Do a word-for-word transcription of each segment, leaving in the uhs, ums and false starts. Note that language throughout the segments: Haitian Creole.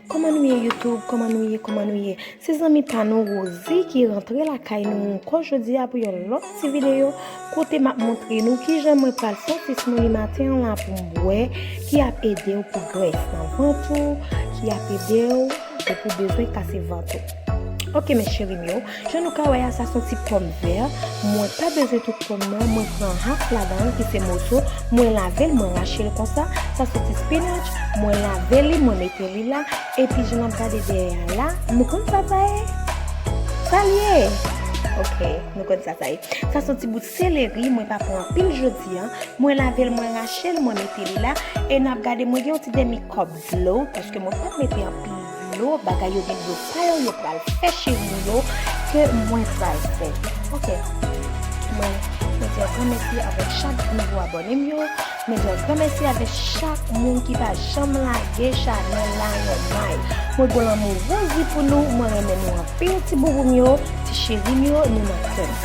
Kòman nou ye YouTube? Kkòman nou ye? Kòman nou ye? Se zanmi pa nou Rosie ki rantre lakay nou ankò jodi a pou yon lòt ti videyo kote m ap montre nou kijan mwen pral fè yon ti smoothie maten an la pou m bwè, ki ap ede w pou grès nan vant ou, ki ap ede w pou bezwen kase vant ou. Ok, mes chéris m yo, jan nou ka wè a, sa se yon ti pòm vè. Mwen pa bezwen tout pòm nan, mwen pran half ladan l ki se moso, mwen lave l, mwen rache l konsa. Sa se ti spinach, mwen lave li, mwen mete li la. Epi jan n ap gade dèyè a la, nou konn sa sa ye? Sa l ye? Ok, nou konn sa sa ye. Sa se yon ti bout seleri, mwen pa pran anpil jodi a. Mwen lave l, mwen rache l, mwen mete li la. E n ap gade, mwen gen yon ti demi kòp dlo, paske mwen pa mete anpil dlo, bagay yo gen dlo pa yo, yo pral fè cheri m yo, ke mwen pral fè. Ok. Mwen, mwen di yon gran mèsi avèk chak nouvo abòne m yo. Mwen di yon gran mèsi avèk chak moun ki pa janm lage chanèl la yon may. Mwen gon lanmou Rosie pou nou, mwen renmen nou anpil ti boubou m yo, ti cheri m yo, nou nan kè m.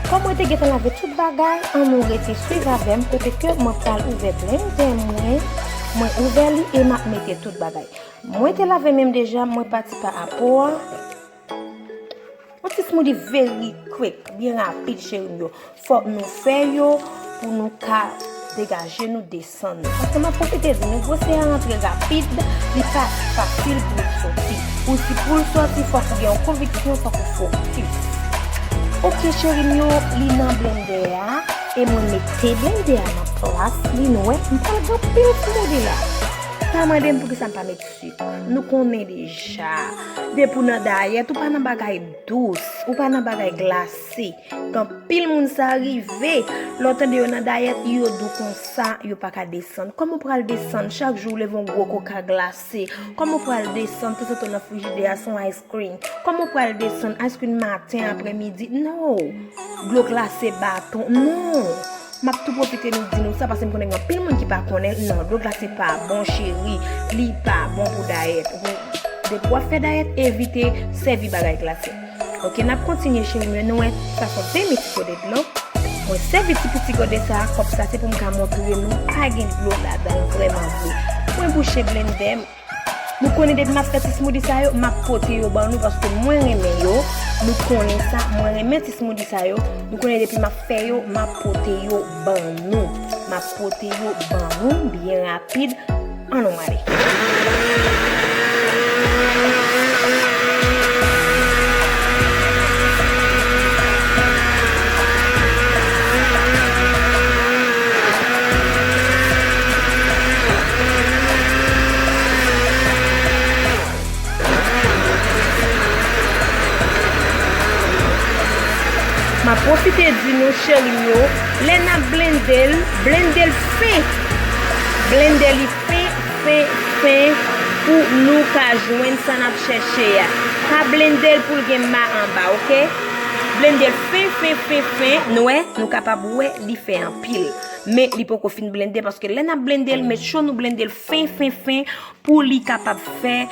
Kòm mwen te gentan lave tout bagay, ann nou rete swiv avè m kote ke mwen pral ouvè blendè mwen, mwen ouvè li e m ap mete tout bagay. Mwen te lave men m deja, mwen pati pa a po a. Yon ti smoothie very quick, byen rapid, cheri m yo. Fòk nou fè yo pou nou ka degaje nou, desann nou. Paske m ap pwofite di nou, gwosè a rantre rapid, li pa fasil pou l soti. Pou si pou l soti, fòk ou gen yon konviksyon, fòk ou fokis. Ok, cheri m yo, li nan blendè a, e mwen mete blendè a nan plas li, nou wè, m pral gen pil smoothie la. Pa mande m poukisa m pa met sik. Nou konnen deja. Depi w nan dayèt, ou pa nan bagay dous, ou pa nan bagay glase. Gen anpil moun sa rive. Lè w tande yo nan dayèt, yo di w konsa, yo pa ka desann. Kòman w pral desann? Chak jou w leve yon gwo koka glase. Kòman w pral desann? Prezante w nan frijidè a, se yon ice cream. Kòman w pral desann? Ice cream maten, aprèmidi? No! Dlo glase baton? No! M ap tou pwofite nou di nou sa, paske m konnen gen anpil moun ki pa konnen. Non, dlo glase pa bon, cheri. Li pa bon pou dayèt. Ou, depi w ap fè dayèt, evite sèvi bagay glase. Ok, n ap kontinye, cheri m yo. Nou wè, sa se yon demi ti gode dlo. Mwen sèvi ti piti gode sa a, kòm sa se pou m ka montre nou, pa gen dlo ladan l vrèman vre. Mwen bouche blendè m. Nou konnen depi m ap fè ti smoothie sa yo, m ap pote yo ban nou paske mwen renmen yo. Nou konnen sa, mwen renmen ti smoothie sa yo. Nou konnen depi m ap fè yo, m ap pote yo ban nou. M ap pote yo ban nou byen rapid. Ann nou ale. M ap pwofite di nou, cheri m yo, lè n ap blende l, blende l fen. Blende li fen, fen, fen pou nou ka jwenn sa n ap chèche a. Pa blende l pou l gen ma anba, ok? Blende l fen, fen, fen, fen. Nou wè, nou kapab wè li fè anpil. Men li poko fin blende, paske lè n ap blende l, make sure nou blende l fen, fen, fen pou li kapab fè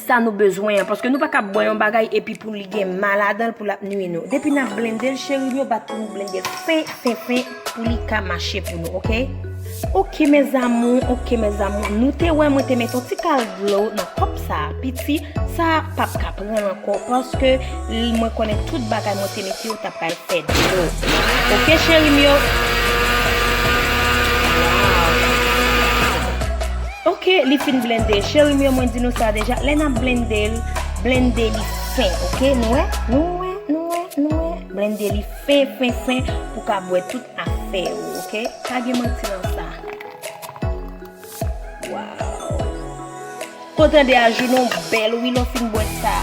sa nou bezwen an. Paske nou pa ka bwè yon bagay epi pou li gen ma ladan l, pou l ap nwi nou. Depi n ap blende l, cheri m yo, bat pou nou blende l fen, fen, fen pou li ka mache pou nou, ok? Ok, mes amours, ok, mes amours. Nou te wè mwen te mete yon ti kal dlo nan kòp sa a, piti. Sa p ap ka pran ankò, paske l-, mwen konnen tout bagay mwen te mete yo t ap pral fè dlo. Ok, cheri m yo? Ok, li fin blende. Cheri m yo, mwen di nou sa deja. Lè n ap blende l, blende li fen, ok? Nou wè? Nou wè? Nou wè? Nou wè? Blende li fen, fen, fen pou ka bwè tout afè ou, ok? Pa gen manti nan sa. Waw. Kontan de a jounen w bèl wi lè w fin bwè sa.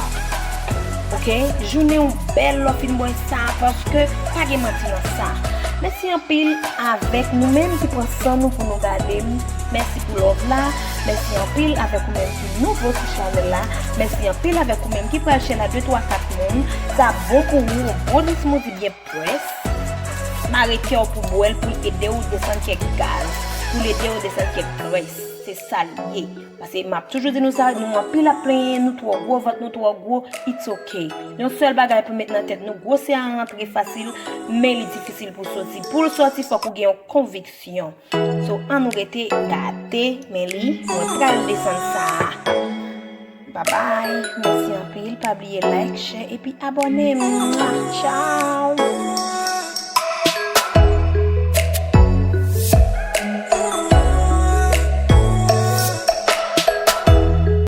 Ok? Jounen w bèl lè w fin bwè sa paske pa gen manti nan sa. Mèsi anpil avèk nou menm ki pran san nou pou nou gade m. Mèsi pou love la. Mèsi anpil avèk ou menm ki nouvo sou chanèl la. Mèsi anpil avèk ou menm ki pral share la de twa kat moun. Sa bon pou ou, yon bon ti smoothie byen près. Mare kè w pou bwè l pou l ede w desann kèk gaz, pou l ede w desann kèk grès. Se sa l ye. Paske m ap toujou di nou sa, nou anpil ap plenyen, nou twò gwo, vant nou twò gwo, it's ok. Yon sèl bagay pou met nan tèt nou, gwosè a rantre fasil, men li difisil pou soti. Pou l soti, fòk ou gen yon konviksyon. So, ann nou rete gade, men li, mwen pral desann sa a. Babay, mèsi anpil, pa bliye like, share epi abòne. Mwah, tchao!